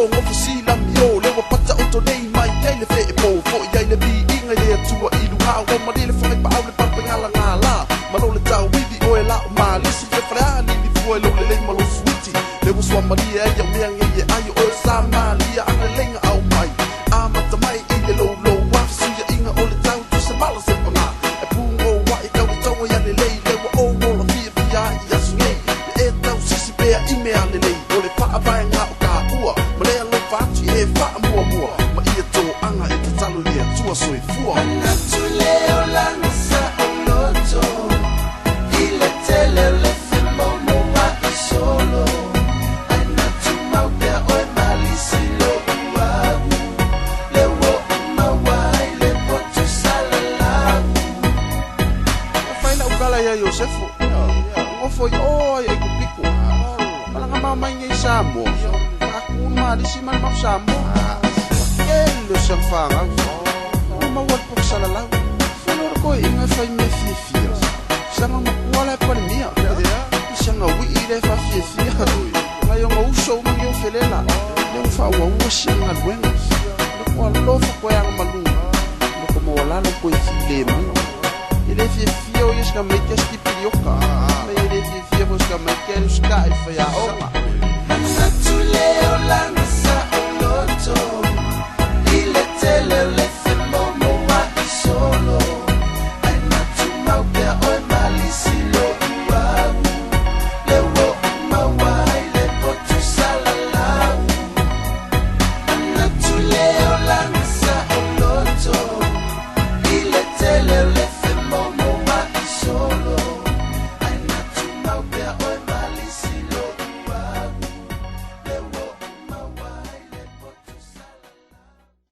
o gofo silamio le ua pata oto nei mai ai le feepo fo'i ai le viiga i le Atua i luga ua malie le fagaipaau le papagalagala ma lo le tauivi oe la o malisi le faleā lilifua i lou lelei ma lou suiti le ua suamalie ai au mea ngei e ai o oe sa malia agaleiga au mai amata mai i le loulou afusuiaʻiga o le tau tusamala se paga e pugouaʻi tau le taua ia lelei le ua ou ola fiafia ai i aso nei e tausisi pea i mea lelei o le faavaega o kaua ma le alofa atu i e faamuamua ma ia toaga e tatalo i le Atua soifua. Manatu le olaga saoloto i le tele o le femoumoua'i solo ae na tumau pea oe malisi lo'u au le ua ou maua ai le potu salalau. Fai lau kala ia Iosefo gofo i o ai Aikupito malaga mamai nei Samoa faakū malisi ma le mau Samoa kele o siaga fagau ua maua le poto salalau felolo toeʻiga e fai mea fiafia saga makua la e palemia siaga uiʻi le faafiafia nai ona uso uma nei o felela lea ua faaauaua siaga galuega loko alofa koe aga malu loko maualalo koe filemu e le fiafia o ia sika maite a skipilioka ma e le fiafia foi sika maite a le usikaʻi le faiaoga. Manatu le olaga.